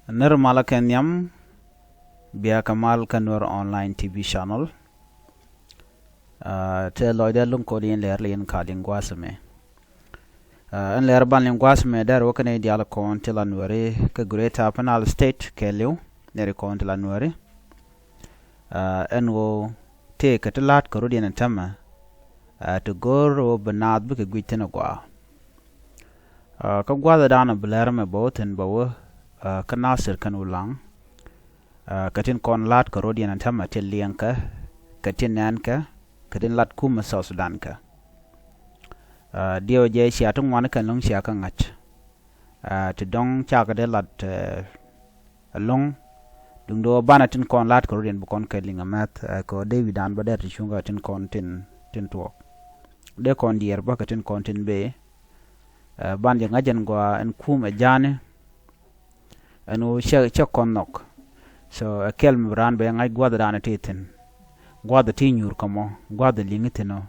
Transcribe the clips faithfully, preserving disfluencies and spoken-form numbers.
Nir malä kɛ nhiam, bia kɛ mal kä Nuer Online T V channel. Aa, tëë lɔcdä luŋ kɔn in lɛr liŋ kä liŋ gua̱a̱th ɛmɛ. Aa, ɛn lɛr ban liŋ gua̱a̱th ɛmɛ dɛr wä kä nɛy diaal kɔn ti la Nuɛri kä Greater Upper Nile State kɛɛliw, nɛy kɔn ti la Nuɛri. Aa, ɛn ɣöö tëë kɛ ti la̱t kɛ rɔ̱diɛn ɛn täämɛ, aa, ti go̱o̱r ɣöö bi naath bikɛ guic thi̱n ɛ gɔaa. Aa, kä gua̱a̱th ɛ da̱a̱n ɔ bi lɛr ɛmɛ bä wä thi̱n bä wä, aa, kä Nasir kɛn Ulaŋ. Aa, kɛ tin kɔn la̱t kɛ rɔ̱diɛn ɛn täämɛ ti liɛŋkɛ, kɛ tin nɛɛnkɛ, kɛ tin lat kumɛ South Sudan kɛ. Aa, diɛw jɛ cia ti ŋuan kɛn lo̱ŋ cia kä ŋa̱c. Aa, ti dɔ̱ŋ cakɛ dee lat, aa, ɛlɔ̱ŋ. Duundɛ ɣöö banɛ tin kɔn la̱t kɛ rɔ̱diɛn bi kɔn kɛ liŋ ɛmɛth, aa, kɛ ɣöö dee wi̱dan bä dɛr ti cuŋ kɛ tin kɔn tin, tin tuɔɔk. Dee kɔn diɛɛr bä kɛ tin kɔn tin bëë. Aa, ban jɛ ŋa̱c ɛn gɔaa ɛn kumɛ ja̱a̱ni. Ɛn ɣöö cä, cä kɔn nhɔk. So, ɛ kɛl mi bi raan bɛ ŋa̱c gua̱thdan ti thi̱n. Gua̱th ti nyuur kä mɔ, gua̱th liŋi thi̱n ɔ.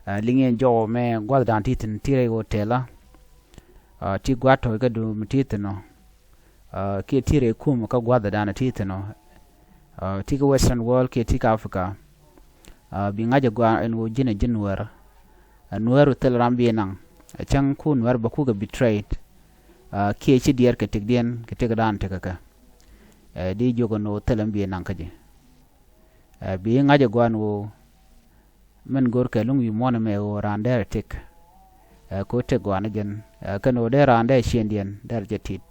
Aa, liŋi ɛn jɔw mɛ gua̱thdan ti thi̱n ti rɛy ɣöö tɛla. Aa, ti gua̱th tɔ̱ɔ̱c kä duum ti thi̱n ɔ. Aa, kiɛ ti rɛy kum kä gua̱thdan ti thi̱n ɔ. Aa, ti kä Western world kiɛ ti kä Africa. Aa, bi ŋa̱c ɛ gɔaa ɛn ɣöö ji̱n ɛ ji̱n Nuäär. Aa, Nuäär ɔ thil ram bi naŋ. Aa, cäŋ ku Nuäär bä kukɛ betrayed. Aa, kiɛ ci diɛɛr kɛ tëkdiɛn, kɛ tëkdan tekä kɛ. Aa, di jiök ɛn ɣöö thil ɛn bi naŋ kä ji̱. Aa, bi ŋa̱c ɛ gɔaa ɛn ɣöö min go̱rkɛ luŋ wi̱i̱ muɔ̱ɔ̱n ɛmɛ ɣöö raan dɛr ɛ tëk. Aa, kɛ ɣöö tëk gɔaa ni jɛn. Aa, kɛn ɣöö dee raan dee ciëŋdiɛn, dɛr jɛ tit.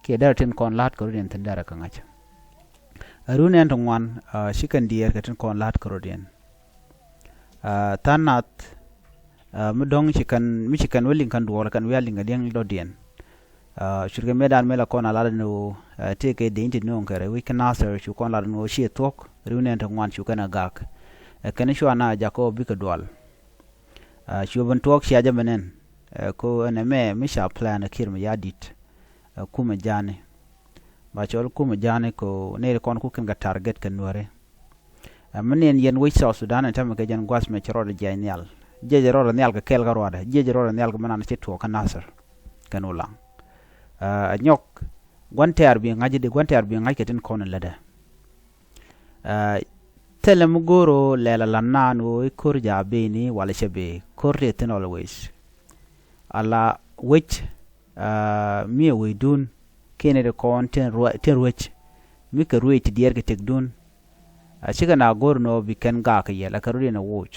Kiɛ dɛr tin kɔn la̱t kɛ rɔ̱diɛn thi̱n dɛr ɛ kɛ ŋa̱c. Aa, run ɛn ti ŋuan, aa, ci kɛn diɛɛr kɛ tin kɔn la̱t kɛ rɔ̱diɛn. Aa, tha̱a̱ŋ nath, aa, mi dɔ̱ŋ ci kɛn, mi ci kɛn wä liŋ kɛn duɔɔl kɛn wi̱i̱ a liŋ kɛ diɛŋ dɔ̱diɛn. Aa, cutkɛ mëëdan mëë la kɔn a lat ni ɣöö, aa, tëëkɛ deny ti nööŋ kɛ rɛy wec kä Nasir cu kɔn lat ni ɣöö ciɛ thuɔ̱k, run ɛn ti ŋuan cu kɛn a gak. Aa, kɛn cua na jak kä ɣöö bikɛ dual. Aa, cu ben tuɔɔk cia jɛ ben ɛn. Aa, ko ɛn ɛmɛ mi ca plan ɛ Kiir Mayardit. Aa, kumɛ ja̱a̱ni. Ba cɔl kumɛ ja̱a̱ni ko nɛy ti kɔn ku kɛn kɛ target kɛ Nuääri. Aa, mi niɛn yɛn wec South Sudan ɛn täämɛ kɛ jɛn gua̱th mɛ ci rɔɔdɛ jiac nhial. Jiɛc rɔɔdɛ nhial kɛ kɛɛl kä ruaadɛ. Jiɛc rɔɔdɛ nhial kɛ mi nan ci tuɔɔk kä Nasir kɛn Ulaŋ. Aa, ɛ nyɔk gua̱n tɛ̈r bi ŋa̱c di, gua̱n tɛ̈r bi ŋa̱c kɛ tin kɔn in lätdɛ. Aa, thilɛ mi go̱o̱r ɣöö lɛl a la̱t naan ɣöö i̱ ko̱r ja̱ beni walɛ cɛ bee, ko̱r tëë thi̱n always. Ala wec, aa, mi ɛ wecdun kiɛ nɛy ti kɔn tin ruec, tin ruec mi kɛ ruec ti diɛɛr kɛ tëkdun. Aa, cikɛ na go̱o̱r ni ɣöö bi kɛn gaak kɛ yɛl ɛ kɛ rɔ̱diɛn ɛ woc.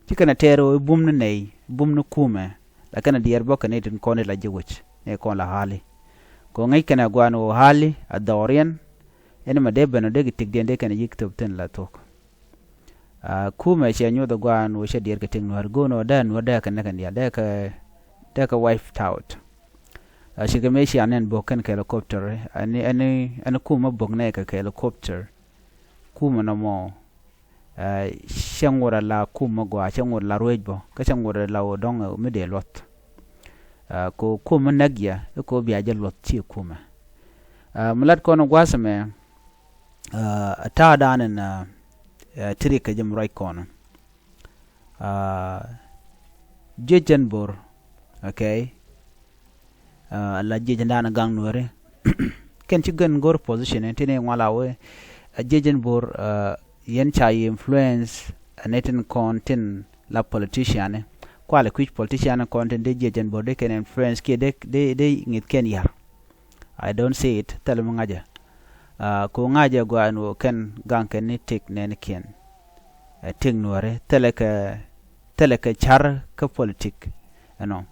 Cikɛ na tɛɛr ɣöö i̱ bum ni nɛy, bum ni kumɛ, la kɛn a diɛɛr bä kɛ nɛy tin kɔn i̱ la ji̱ wec, nɛy kɔn la hali. Kɛ ɣöö ŋäc kɛn ɛ gua̱a̱n ɣöö hali a dhɔriɛn, ɛn mɛ dee ben ɔ dee kɛ tëkdiɛn dee kɛn a yi̱k thöp thi̱n la thuɔ̱k. Aa, kumɛ cɛ nyuɔth ɛ gua̱a̱n ɣöö cɛ diɛɛr kɛ tëk Nuäär, go̱o̱n ɣöö dee Nuäär dee kɛ näk kɛn diaal, dee kɛ, dee kɛ wiped out. Aa, cikɛ mëë cia nɛn bok kɛn kɛ helicopter, ɛn, ɛn, ɛn kumɛ bok nɛy kɛ, kɛ helicopter. Kumɛ nɔmɔ, aa, cɛ ŋot ala kumɛ gɔaa, cɛ ŋot ala ruec bɔ, kä cɛ ŋot ala ɣöö dɔ̱ŋ mi dee luɔth. Aa, ko kumɛ näk yɛ, i̱ ko bia jɛ luɔth ci kumɛ. Aa, mi lat kɔn gua̱a̱th ɛmɛ, aa, a ta̱a̱ da̱a̱n ɛn, aa, aa, ti rik kɛ jɛ mi ruac kɔn. Aa, jiec ɛn bo̱r, okay. Aa, la jiec ɛn da̱a̱n gaŋ Nuääri. Kɛn ci gɛn go̱r position in ti ni ŋual a wee. Aa, jiec ɛn bo̱r, aa, yɛn ca yɛ influence, aa, ni tin kɔn tin la politician ni. Kualɛ kui̱c politician ni kɔn tin dee jiec ɛn bo̱r dee kɛn influence kiɛ dee, dee, dee ŋi̱th kɛn yar. I don't say it, thilɛ mi ŋa̱cä. Aa, ko ŋa̱cä gɔaa ɛn ɣöö kɛn gaŋ kɛn ni tëk nɛɛnikiɛn. Ɛ tëk Nuääri, thilɛ kɛ, thilɛ kɛ ca̱r kä politik. Ɛnɔ.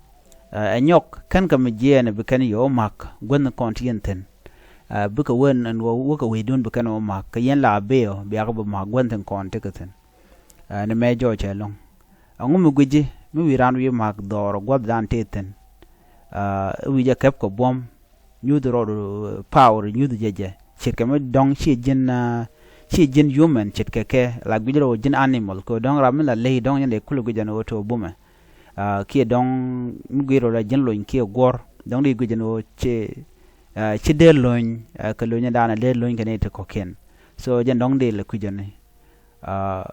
Aa, ɛ nyɔk, kɛn kɛ mi jiɛɛn bi kɛn yɛ wä ma̱k guänh kɔn ti yɛn thi̱n. Aa, bikɛ wen ɛn ɣöö wäkɛ wecdun bi kɛn wä ma̱k, kɛ yɛn la bee ɔ, biakɛ bi ma̱k guänh thi̱n kɔn ti kɛ thi̱n. Aa, ni mɛ jɔɔc ɛlɔ̱ŋ. Ɛŋu mi gui̱ci, mi wi̱i̱ raan wi̱i̱ ma̱k dhɔr gua̱thdan tëë thi̱n. Aa, wi̱i̱ jɛ kɛp kɛ buɔ̱m, nyuuth rɔɔd, aa, power, nyuuth jɛ jɛ. Ce̱tkɛ mi dɔ̱ŋ ci ji̱n, aa, ci ji̱n human ce̱tkɛ kɛ, la gui̱c rɔ ji̱n animal. Kɛ dɔ̱ŋ ram mi la ley dɔ̱ŋ yɛn dee kulɛ gui̱c ɛn ɣöö te ɣöö bumɛ. Aa, kiɛ dɔ̱ŋ mi gui̱c rɔ la ji̱n lony kiɛ guɔ̱r. Dɔ̱ŋ di gui̱c ɛn ɣöö ci, aa, ci dee lony, aa, kɛ lony ɛn daanɛ dee lony kɛ ni ti kɔ̱kiɛn. So jɛn dɔ̱ŋ di lɛ kui̱c ɛn ni. Aa,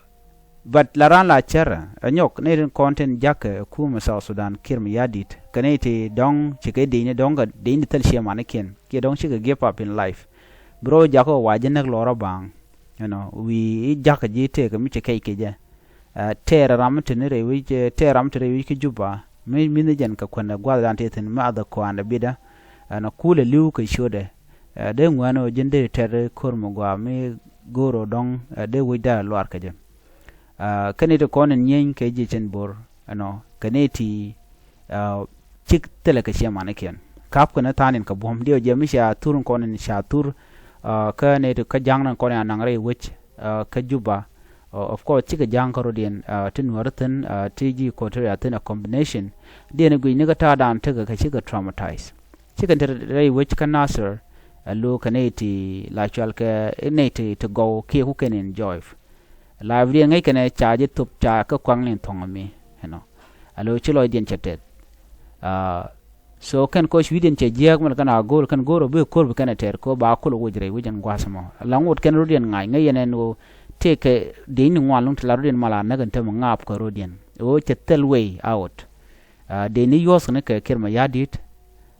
But la raan la cärä ɛ nyɔk ni tin kɔn tin jakä ɛ kumɛ South Sudan Kiir Mayardit kɛ ni ti dɔ̱ŋ cikɛ dicni dɔ̱ŋ kɛ dicni thil ciɛ manikiɛn kiɛ dɔ̱ŋ cikɛ give up in life. Bi rɔ jakä wa ji̱ näk lɔrä baŋ. You know, wi̱i̱ i̱ jakä ji̱ tëëk mi ci kɛc kɛ jɛ. Tɛɛr ram mi te ni rɛy wi̱c tɛɛr ram mi te rɛy wi̱c kä Juba mi mi ni jɛn kɛ kuɛn ɛ gua̱th dan tëë thi̱n mi a dhɛ kɔandɛ bitdä. Ɛn a kulɛ li̱w kɛ ciötdɛ. Dee ŋuɛ̈n ɔ ji̱n dee tɛr ko̱r mi gɔaa mi go̱o̱r ɔ dɔ̱ŋ dee wecda luaar kɛ jɛ. Kɛn i̱ ti kɔn in nyieny kɛ ji̱ cin bo̱r ɛnɔ kɛn i̱ ti cik thilɛ kɛ ciɛ manikiɛn. Ka̱p kɛn i̱ tha̱a̱n in kɛ buɔ̱m diɛ jɛ mi ca thur in kɔn in ca thur. Kä ni ti kä ja̱ŋ ni kɔn in a naŋ rɛy wec kä Juba. Of course cikɛ ja̱ŋ kä rodiɛn ti nuäri thin ti ji̱ Equatoria thin a combination. Diɛn i̱ guic ni kä ta̱a̱ dan tekɛ kɛ cikɛ traumatize. Cikɛ te rɛy wec kä Nasir. Ɛ lo̱o̱ kɛ nɛy ti la cual kɛ nɛy ti ti gɔw kiɛ ku kɛn enjoy. Life diɛn ŋäc kɛnɛ ca ji̱ thop ca kä kuaŋni thuɔ̱ŋ mi. You know, ɛ lo̱o̱ ci lɔcdiɛn cɛ tɛth. So kɛn kɔ cui̱diɛn cɛ jiääk mɛl kɛn a go̱o̱r kɛn go̱o̱r ɔ bi ko̱r bi kɛn ɛ tɛr kɛ ɣöö ba kul woc rɛy wec ɛn gua̱a̱th mɔ la ŋot kɛn rodiɛn ŋa̱c ŋäc yɛn ɛn ɣöö tëëkɛ diecni ŋuan luŋ ti la rodiɛn mal a näk ɛn tämɛ ŋaap kɛ rodiɛn ɣöö cɛ thil way out. Dee ni yuɔth kɛn kɛ Kiir Mayardit.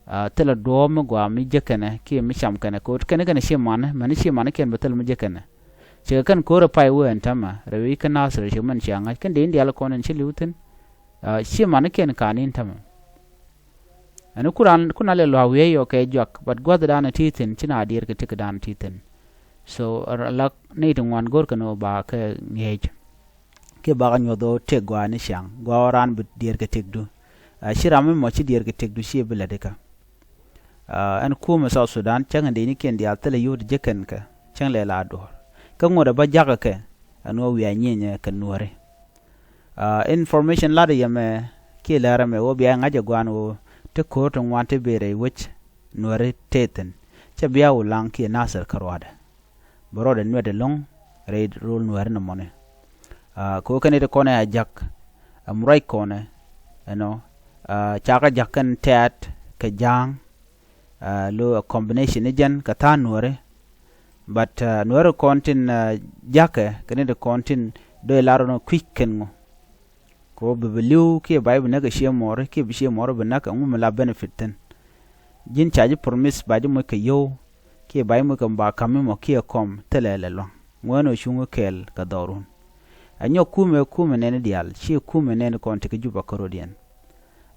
Thilɛ duɔ̱ɔ̱p mi gɔaa mi jek kɛnɛ kiɛ mi cam kɛnɛ ko̱o̱t kɛnɛ kɛnɛ ci manɛ mɛn ci manɛ kiɛn bɛ thil mi jek kɛnɛ. Cɛ kɛ kɛn ko̱o̱r ɛ pay wee ɛn tämɛ rɛw i̱ kɛn Nasir cɛ mɛn cia ŋa̱c kɛn dee in diaal kɔn ɛn ci li̱w thi̱n. Ci manɛ kiɛn ka̱n in tämɛ. Ɛn kun kun alɛ lua̱a̱k wiee yɔ kɛ juak but gua̱thdan ɛ ti thi̱n ci na diɛɛr kɛ tëkdan ɛ ti thi̱n. So lak ni ti ŋuan go̱r kɛn ɣöö ba kɛ ŋi̱eec. Kiɛ bakɛ nyuɔth ɣöö tëk gɔaa ni ciaŋ gɔaa ɣöö raan bi diɛɛr kɛ tëkdu. Ci ram mi mɔ ci diɛɛr kɛ tëkdu ci bi lät ikä. Ɛn kumɛ South Sudan cäŋ in dee ni kiɛn diaal thilɛ yio̱w ti jek kɛn kɛ cäŋ lɛ la duɔ̱ɔ̱r kä ŋot ɛ bä jakä kɛ. Ɛn ɣöö wiaa nyienyɛ kɛ nuääri. Information lat yɛ mɛ kiɛ lɛr ɛmɛ ɣöö bia ŋa̱c ɛ gua̱a̱n ɣöö ti ko̱o̱r ti ŋuan ti bëë rɛy wec nuääri tëë thi̱n. Cɛ bia Ulaŋ kiɛ Nasir kä ruaadɛ. Bɛ rɔɔdɛ nuɛt ɛlɔ̱ŋ rɛy rol nuääri ni mɔni. Kɛ ɣöö kɛn i̱ ti kɔnɛ a ja̱k ɛm ruac kɔnɛ ɛnɔ. Cakä ja̱k kɛn tɛ̈t kɛ ja̱a̱ŋ. Lo a combination ni jɛn kɛ tha̱a̱ŋ nuääri. But nuääri kɔn tin ja̱kɛ kɛn i̱ ti kɔn tin do̱y lar ɣän kui̱c kɛn ŋu. Kɛ ɣöö bi bi li̱w kiɛ ba ji̱ bi näk kɛ cië muɔɔri kiɛ bi cië muɔɔri bi näk ɛŋu mi la benefit thi̱n. Ji̱n ca ji̱ promise ba ji̱ moc kɛ yio̱w kiɛ ba ji̱ moc kɛ ba ka̱m mi mɔ kiɛ kɔm thilɛ lɛ lua̱ŋ ŋuɛ̈ɛ̈n ɣöö cuŋ kɛɛl kɛ dhɔrun. Ɛ nyɔk kumɛ kumɛ nɛni diaal ciɛ kumɛ nɛni kɔn ti kɛ Juba kärodiɛn.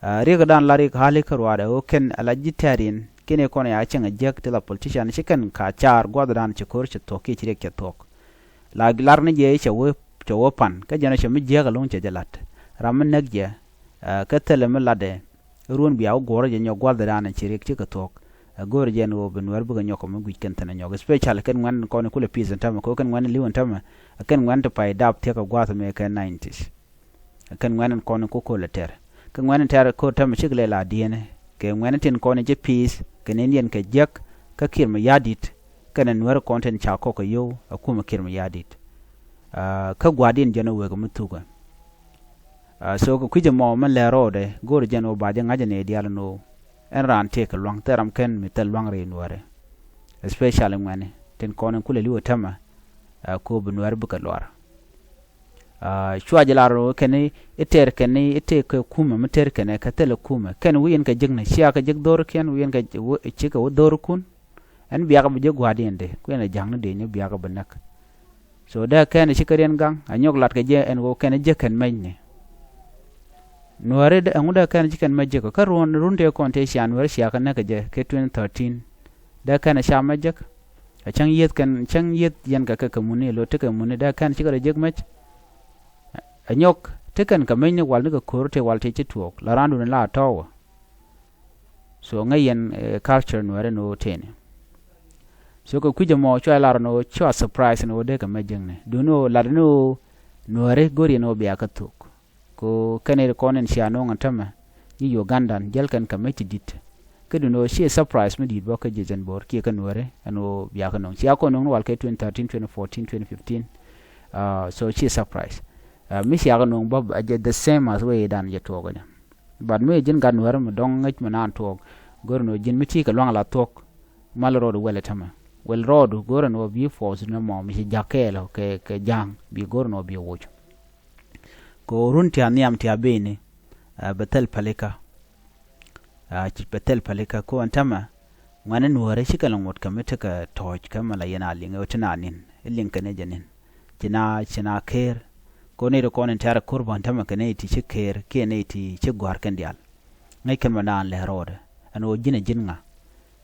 Riɛkdan la riɛk ɣa̱li kä ruaadɛ ɣöö kɛn ala ji̱ tɛ̈riɛn kɛn i̱ kɔn ya cieŋ ɛ jiäk ti la politician ci kɛn ka caar gua̱thdan ci ko̱r cɛ thuɔ̱k kiɛ ci riɛk cɛ thuɔ̱k. La lar ni jɛ cɛ wee cɛ wee pan kä jɛn cɛ mi jiääk ɛlɔ̱ŋ cɛ jɛ la̱t. Ram mi näk jɛ kä thilɛ mi latdɛ. Ruɔ̱n bia wä guɔ̱rä jɛ nyɔk gua̱thdan ci riɛk cikɛ thuɔ̱k. Ɛ go̱o̱rɛ jɛ ɛn ɣöö bi nuäär bikɛ nyɔk kɛ mi guic kɛn thi̱n ɛ nyɔk especially kɛn ŋuɛ̈n kɔn kulɛ peace ɛn tämɛ kɛ kɛn ŋuɛ̈n li̱w ɛn tämɛ. Ɛ kɛn ŋuɛ̈n ti pay dap thiäk kɛ gua̱th mɛ kɛ nineties. Ɛ kɛn ŋuɛ̈n kɔn ku kol ɛ tɛr kɛ ŋuɛ̈n tɛr ko̱r tämɛ cik lɛ la diɛn kɛ ŋuɛ̈n tin kɔn jɛ peace kɛ ni niɛn kɛ jiäk. Kä Kiir Mayardit kɛn ɛ nuäär kɔn tin ca kɔk kɛ yio̱w ɛ kumɛ Kiir Mayardit. Kä gua̱diɛn jɛn ɛ wek mi thukɛ. So kɛ kui̱c ɛmɔ mi lɛr rɔɔdɛ go̱o̱r jɛn ɣöö ba jɛ ŋa̱c ɛ nɛy diaal ɛn ɣöö ɛn raan tëëkɛ lua̱ŋ thil ram kɛn mi thil lua̱ŋ rɛy nuäärɛ. Especially ŋuɛ̈ni tin kɔn in kulɛ li̱w ɛ tämɛ. Ko̱o̱p bi nuäär bikɛ luar. Cua jɛ lar ɣöö kɛn i̱ tɛr kɛn i̱ tëëkɛ kumɛ mi tɛr kɛn ɛ kɛ thilɛ kumɛ kɛn wi̱i̱ in kɛ jek ni cia kɛ jek dho̱r kiɛn wi̱i̱ in kɛ cikɛ wä dho̱r kun. Ɛn biakɛ bi jek gua̱a̱r diɛn dee kuɛn ɛ ja̱ŋ ni dee ni biakɛ bi näk. So dee kɛn ɛ ci kɛ riɛn gaŋ ɛ nyɔk lat kɛ jɛ ɛn ɣöö kɛn ɛ jek kɛn mɛc ni. Nuääri ɛŋu dee kɛn ɛ ci kɛn mɛc jek kä ruɔ̱n run tëë kɔn tëë cia nuääri cia kɛ näk kɛ jɛ kɛ twenty thirteen. Dee kɛn ɛ ca mɛc jek. Ɛ cäŋ yieth kɛn cäŋ yieth yɛn kɛ kɛ kɛ muni lo tekɛ muni dee kɛn ci kɛ rɔ jek mɛc. Ɛ nyɔk tekɛn kɛ mɛc ni wal ni kɛ ko̱r tëë wal tëë ci tuɔɔk la raandun la tɔ̱wä. So ŋäc yɛn culture nuɛɛri ni ɣöö tëëni. So kɛ kui̱c ɛmɔ cua lar ni ɣöö cua surprise ni ɣöö dee kɛ mɛ jiäkni duuni ɣöö lat ni ɣöö nuɛɛri go̱r yɛn ɣöö bia kä thuk. Kɛ ɣöö kɛn i̱ kɔn in cia no̱o̱ŋ ɛn tämɛ ji̱ Ugandan jäl kɛn kɛ mɛ ti di̱t. Kä duuni ɣöö ciɛ surprise mi di̱i̱t bä kä ji̱ jɛn bo̱o̱r kiɛ kä nuɛɛri ɛn ɣöö bia kä no̱o̱ŋ cia kɔn no̱o̱ŋ ni wal kɛ twenty thirteen, twenty fourteen, twenty fifteen. So ciɛ surprise. Mi cia kɛ no̱o̱ŋ bä the same as way dan jɛ tuɔɔk jɛ. But mi ji̱n gat nuɛɛri mi dɔ̱ŋ ŋäc mi naan tuɔɔk. Go̱r ni ɣöö ji̱n mi ti̱i̱ kɛ luaŋ la thuɔ̱k. Mal rɔɔdu wɛl ɛ tämɛ wɛl rɔɔdu go̱r ni ɣöö bi force ni mɔ mi ci ja̱k kɛɛl kɛ kɛ ja̱a̱ŋ bi go̱r ni ɣöö bi woc. Kɛ ɣöö run ti a nhiam ti a beni, ɛ, bɛ thil pälikä. Ɛ, ci bɛ thil pälikä kɛ ɣöö ɛn täämɛ ŋuɛ̈tni Nuäärä cikɛ lɛ ŋot kɛ mi tekɛ tɔ̱ɔ̱c kɛ mi la yɛn a liŋ ɛ ɣöö ti na ni̱n i̱ liŋ kɛn ɛ jɛ ni̱n. Ci na, ci na ker kɛ ɣöö nɛy ti kɔn in tɛ̈r ɛ ko̱r bä ɛn täämɛ kɛ nɛy ti ci ker kiɛ nɛy ti ci gɔ̱a̱r kɛn diaal. Ŋäc kɛn mɛ daan lɛ rɔɔdɛ ɛn ɣöö ji̱n ɛ ji̱n ŋa.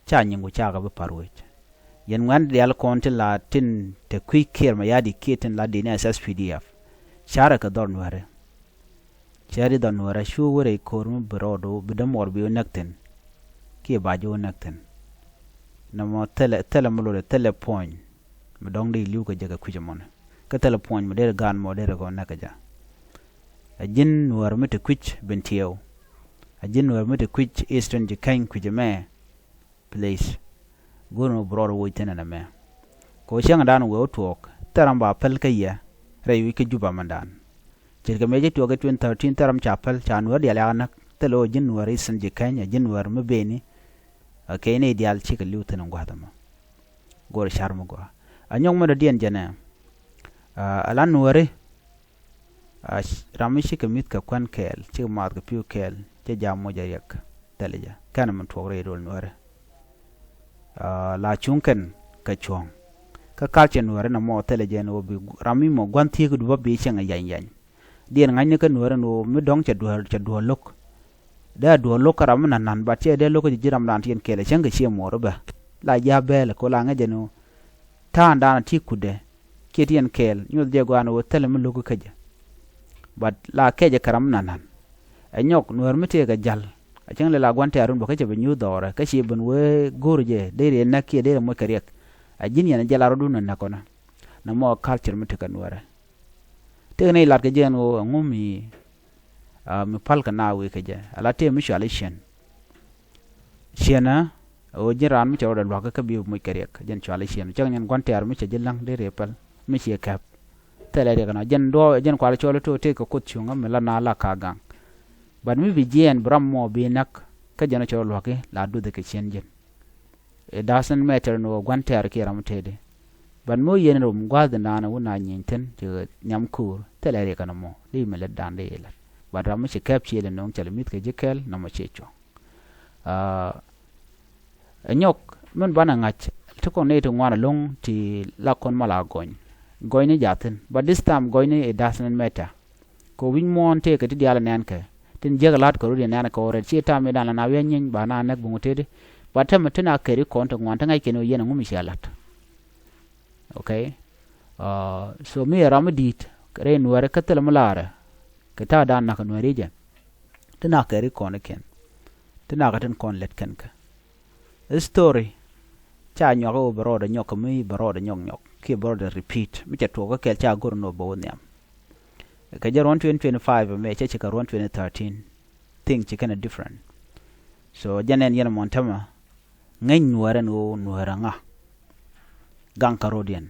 Ca nyiŋku cakɛ bi pa̱r wec. Yɛn ŋuɛ̈tni diaal kɔn tin la tin te kui̱ Kiir Mayardit kiɛ tin la di̱t ni ɛ S S P D F. Carɛ kɛ dhɔr Nuäärä. Cɛ ri dhɔr Nuäärä cu wä rɛy ko̱r mi bi rɔɔdu bi dämuɔɔr bi wä näk thi̱n. Kiɛ ba ji̱ wä näk thi̱n. Nɔmɔ thilɛ, thilɛ mi lotdɛ, thilɛ puɔ̱ny mi dɔ̱ŋ dee li̱w kɛ jɛ kɛ kui̱c ɛmɔni. Kä thilɛ puɔ̱ny mi dee gaat mɔ dee rɛ kɔn näk kɛ jɛ. Ɛ ji̱n Nuäär mi te kui̱c Bentiu. Ɛ ji̱n Nuäär mi te kui̱c Eastern Jikany kui̱c ɛmɛ. Please. Go̱o̱r ni wä bi rɔɔdɛ woc thi̱n ɛn ɛmɛ. Kɛ ɣöö cäŋdan wee wä tuɔɔk thil ram ba päl kä yɛ rɛy wi̱c kä Juba mɛndan. Ce̱tkɛ mëë ci tuɔɔk kä twenty thirteen thil ram ca päl ca Nuäär diaal yakä näk thilɛ ɣöö ji̱n Nuäär Eastern Jikany, ɛ ji̱n Nuäär mi beni. Ɛ kɛ nɛy diaal cikɛ li̱w thi̱n in gua̱a̱th ɛmɔ. Go̱o̱rɛ car mi gɔaa. Ɛ nyɔk mi dɔ̱diɛn jɛnɛ. Ɛ la Nuääri. Ɛ ram mi cikɛ mi̱th kɛ kuän kɛɛl, cikɛ maath kɛ pi̱w kɛɛl, cɛ jam moc a riɛk. Thilɛ jɛ kɛn min tuɔɔk rɛy rööl Nuääri. Ɛ la cuŋ kɛn kɛ cuɔ̱ɔ̱ŋ. Kä culture Nuääri nɔmɔ thilɛ jɛ ɛn ɣöö bi ram mi mɔ gua̱n thieekädu bä bi cieŋ a yany yany. Diɛn ŋa̱cni kä Nuääri ɛn ɣöö mi dɔ̱ŋ cɛ duɔ̱ɔ̱r, cɛ duɔ̱ɔ̱r lo̱k. Dee a duɔ̱ɔ̱r lo̱k kä ram mi na̱n na̱n, but cɛ dee lo̱k kä ji̱ ram dan ti yɛn kɛɛl ɛ cäŋ kɛ ciɛ muɔɔr bä. La ji̱ a bɛɛl kɛ ɣöö la ŋäc ɛn ɣöö ta̱a̱ŋdan a ti kutdɛ kiɛ ti yɛn kɛɛl nyuɔth jɛ gɔaa ɛn ɣöö thilɛ mi lo̱k kä jɛ. But la kɛcɛ kɛ ram mi na̱n na̱n. Ɛ nyɔk Nuäär mi tëëkɛ ja̱l a cäŋ lɛ la gua̱n tɛ̈run bä kä cɛ bi nyuuth dhɔɔrɛ kä ci ben wee go̱o̱r jɛ dee rɛ näk kiɛ dee rɛ moc kɛ riɛk. A ji̱n yɛn a jɛ la rɔ̱dun a näk kɔnä. Nɔmɔ culture mi tekɛ Nuäärä. Tëëkɛ nɛy lat kɛ jɛ ɛn ɣöö ɛŋu mi, ɛ, mi päl kɛ naath wec kɛ jɛ. Ala tëë mi cɔal i̱ Ciɛn. Ciɛn ɛ ɣöö ji̱n raan mi cɛ rɔɔdɛ lua̱k kä bi moc kɛ riɛk, jɛn cɔal i̱ Ciɛn. Cäŋ nyɛn gua̱n tɛ̈r mi cɛ ji̱ läŋ dee rɛ päl mi ciɛ kɛp. Thilɛ riɛk ɛnɔ jɛn duɔ̱ɔ̱p jɛn kual cɔl i̱ to̱ tëëkɛ Kuoth cuŋä mi la naath la ka̱a̱k gaŋ. But mi bi jiɛɛn bi ram mɔ bi näk kä jɛn ɔ cɛ rɔ lua̱k i̱ la duthɛ kɛ Ciɛn jɛn. It doesn't matter ni wä gua̱n tɛ̈r kiɛ ram tëëdi. But mi wä yɛn rom gua̱a̱th in da̱a̱n wä na nyieny thi̱n ci nhiam kuur thilɛ riɛk ɛn ɛmɔ di mi lät da̱a̱n di ilät. But ram mi ci kɛp ciël in nöŋ cɛ lɛ mi̱th kɛ ji̱ kɛl nɔmɔ ciɛ cuɔ̱ŋ. Ɛ nyɔk min banɛ ŋa̱c ti kɔn nɛy ti ŋuan ɛlɔ̱ŋ ti la kɔn mal a gɔny. Gɔny ni ja̱thi̱n but this time gɔny ni it doesn't matter. Kɛ wi̱c muɔ̱ɔ̱n tëëkɛ ti diaal ɛ nɛn kɛ tin jiäk ɛ la̱t kɛ rot yɛ nɛn kɛ ɣöö rɛt ci tam mi dan la na wi̱i̱ a nyieny ba na näk buŋ tëëdi. Ba tämɛ tin a kɛri kɔn ti ŋuan ti ŋa̱c kɛn ɣöö yɛn ɛŋu mi cia la̱t. Okay. So mi ɛ ram mi di̱i̱t rɛy Nuäärä kä thilɛ mi laarɛ kɛ ta̱a̱ dan na̱k ɛ Nuääri jɛ. Ti na kɛri kɔn ikiɛn ti na kɛ tin kɔn lɛt kɛn kɛ. Story ca nyɔk i̱ wä bɛ rɔɔdɛ nyɔk kɛ mi bɛ rɔɔdɛ nyɔk nyɔk kiɛ bɛ rɔɔdɛ repeat mi cɛ tuɔɔk kä kɛl ca go̱r ni wä bɛ wä nhiam. Kɛ jɛ ruɔ̱n twenty twenty-five ɛmɛ cɛ ci kɛ ruɔ̱n twenty thirteen. Thing ci kɛn a different. So jɛn ɛn yɛn mɔn tämɛ ŋäc Nuäärä ni ɣöö Nuäärä ŋa. Gaŋ kä ro̱diɛn.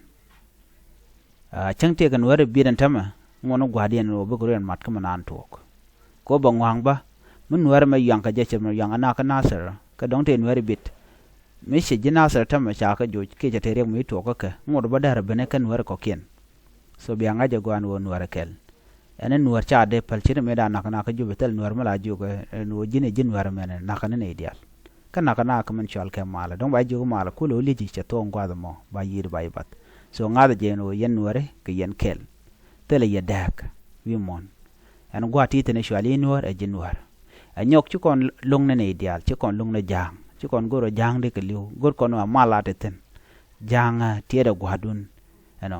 Cäŋ tëëkɛ Nuäärä biet ɛn tämɛ ŋuɔ̱n gua̱a̱rdiɛn ni ɣöö bikɛ ro̱diɛn mat kä mi naan tuɔɔk. Kɛ ɣöö bɛ ŋua̱a̱ŋ bä mi Nuäärä mɛ yuaŋ kɛ jɛ cɛ mɛ yuaŋ ɛ na kä Nasir kä dɔ̱ŋ tëë Nuäärä biet. Mi cɛ ji̱ Nasir tämɛ ca kä joc kiɛ cɛ tëë riɛk mi tuɔɔk kä kɛ ŋot bä däär ɛ ben kä Nuäärä kɔ̱kiɛn. So bia ŋa̱c ɛ gɔaa ɛn ɣöö Nuäärä kɛl. Ɛn ɛ Nuäär ca dee päl ce̱t mëëdan nakä nakä Jubɛ thil Nuäär mi la jiök ɛn ɣöö ji̱n ɛ ji̱ Nuäär mɛnɛ nakä ni nɛy diaal. Kä nakä nakä min cɔal kɛ malä dɔ̱ŋ ba jiök malä kulɛ wä li̱c cɛ thuɔ̱ɔ̱ŋ gua̱a̱th ɛmɔ ba yiëëd ba i̱ bath. So ŋa̱thɛ jɛ ɛn ɣöö yɛn Nuääri kɛ yɛn kɛl. Thilɛ yɛ dääk wi̱i̱ muɔ̱ɔ̱n. Ɛn gua̱a̱th ti thi̱n ɛ cɔal i̱ Nuäär ɛ ji̱ Nuäär. Ɛ nyɔk ci kɔn lo̱ŋ ni nɛy diaal ci kɔn lo̱ŋ ni ja̱a̱ŋ ci kɔn go̱r ɛ ja̱a̱ŋ di kɛ li̱w go̱r kɔn ɛ mal a te thi̱n. Ja̱a̱ŋ tiɛɛt ɛ gua̱a̱rdun. Ɛnɔ.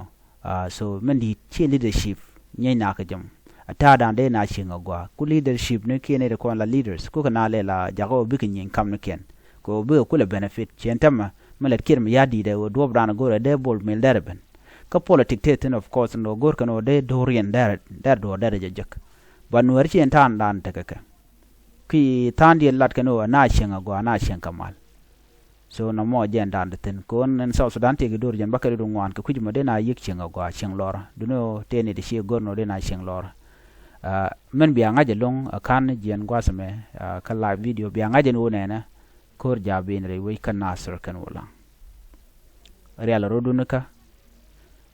So min di̱i̱t ciɛ leadership nyieeny na kä jɛ mɔ. A ta̱a̱ da̱a̱n dee na cieŋ a gɔaa ku leadership ni kiɛ nɛy ti kɔn la leaders kukɛ na lɛ la jakä wä bikɛ nyieeny kam ni kiɛn. Kɛ wä bikɛ kulɛ benefit ciɛn tämɛ mi lɛt kiɛt mi ya̱ di̱i̱t ɛ wä duɔ̱ɔ̱p da̱a̱n a go̱r ɛ dee bol mil dɛr ɛ ben. Kä politik tëë thi̱n of course ni wä go̱r kɛn wä dee do̱r yɛn dɛr dɛr duɔ̱ɔ̱r dɛr ɛ jɛ jek. Ba Nuäär ciɛn ta̱a̱n da̱a̱n tekɛ kɛ. Ki tha̱a̱ŋdiɛn lat kɛn ɣöö na cieŋ agɔaa na cieŋ kɛ mal. So nɔmɔ jɛn da̱a̱n ti thi̱n kɛ ɣöö ɛn South Sudan tëëkɛ do̱r jɛn bä kɛ ri duŋ ŋuan kɛ kui̱c mɔ dee na yiëk cieŋ agɔaa cieŋ lɔrä duni ɣöö tëë ni ti cie go̱r ni ɣöö dee na cieŋ lɔrä. Min bia ŋa̱c ɛlɔ̱ŋ ɛ ka̱n jiɛn gua̱th ɛmɛ kä live video bia ŋa̱c ɛn ɣöö nɛnɛ ko̱r ja̱a̱ ben rɛy wec kä Nasir kɛn wä laŋ. Rial rot duni kä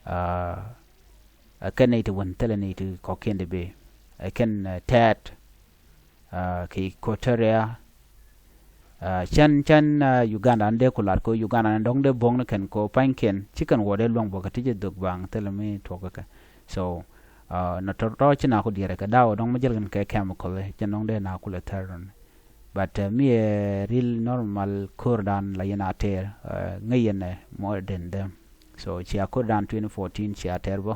ɛ kɛn nɛy ti wän thilɛ nɛy ti kɔ̱kiɛn ti bee. ɛ kɛn tɛɛt kɛ Equatoria. Cɛn cɛn Uganda ni dee ku lat kɛ Uganda ni dɔ̱ŋ dee bo̱ŋ ni kɛn kɛ pa̱nykiɛn ci kɛn wä dee luäŋ bä kɛ ti jɛ dhök baŋ thilɛ mi tuɔk kɛ kɛ. So nɔ tɔ̱ tɔ̱ ci na ku diɛrɛ kɛ daw dɔ̱ŋ mi jɛl kɛn kɛ chemical cɛn dɔ̱ŋ dee na ku lɛ thɛr run. But mi ɛ real normal ko̱r dan la yɛn a tɛɛr ŋäc yɛn ɛ mɔ den dee. So cia ko̱r dan twenty fourteen cia tɛɛr bä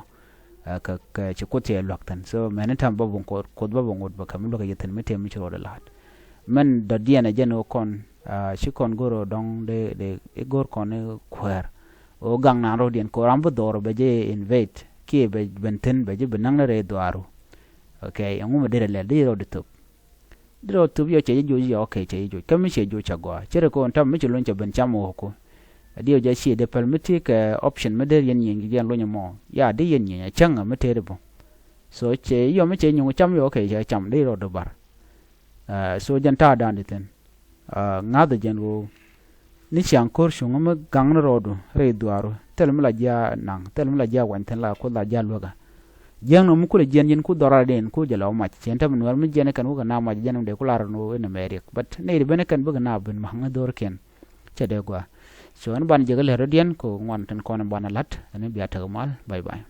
kɛ kɛ ci kuoth cɛ luäk thin. So mɛni tam bä bä ŋot, kuoth bä bä ŋot bä kɛ mi luäk yɛ thin mi tëë mi ci rɔɔdɛ la̱t. Mɛn dɔ̱diɛn ɛ jɛn ɣöö kɔn ci kɔn go̱r ɣöö dɔ̱ŋ dee dee i̱ go̱r kɔn i̱ kuäär. Ɣöö gaŋ naan rɔ̱diɛn kɛ ɣöö ram bi dhɔr bɛ jɛ invade kiɛ bɛ ben thin bɛ jɛ bi naŋ ni rɛy dhuaaru. Okay, ɛŋu mi derɛ lɛl di rɔɔdɛ thop. Di rɔ thop yɔ cɛ ji̱ joc yɔ, okay, cɛ ji̱ joc. Kä mi cɛ joc cɛ gɔaa. Cɛ rɛ kɔn tam mi cɛ luny cɛ ben cam wä ku. Di yɔ jɛ ci dee päl mi ti kɛ option mi der yɛn nyieny ji̱ jɛn luny mɔ. Ya di yɛn nyieny a cäŋ mi teri bä. So cɛ yɔ mi cɛ nyuŋ cam yɔ, okay, cɛ cam di rɔ dɔ bar. So jɛn ta̱a̱ da̱a̱n di thin. Ŋa̱th jɛn ɣöö ni ciaŋ ko̱r cuŋä mi gaŋni rɔɔdu rɛy dhuaaru thil mi la ji̱ a naŋ, thil mi la ji̱ a wany thi̱n la kuoth la ji̱ a luäkä. Jiäkni mi kulɛ jiɛn yɛn ku dhɔr a den ku jɛ lɔ mac ciɛn te mi nuɛɛr mi jiɛn kɛn wä kɛ na mac jiɛn mi dee ku lar ni wä in a mɛ riɛk. But nɛy ti ben kɛn bikɛ na ben ma̱k ŋä dho̱rkiɛn. Cɛ dee gɔaa. So ɛn ban jɛ kɛ lɛr rɔ̱diɛn kɛ ŋuan tin kɔn in ban a la̱t ɛn in bia tek mal. Bye bye.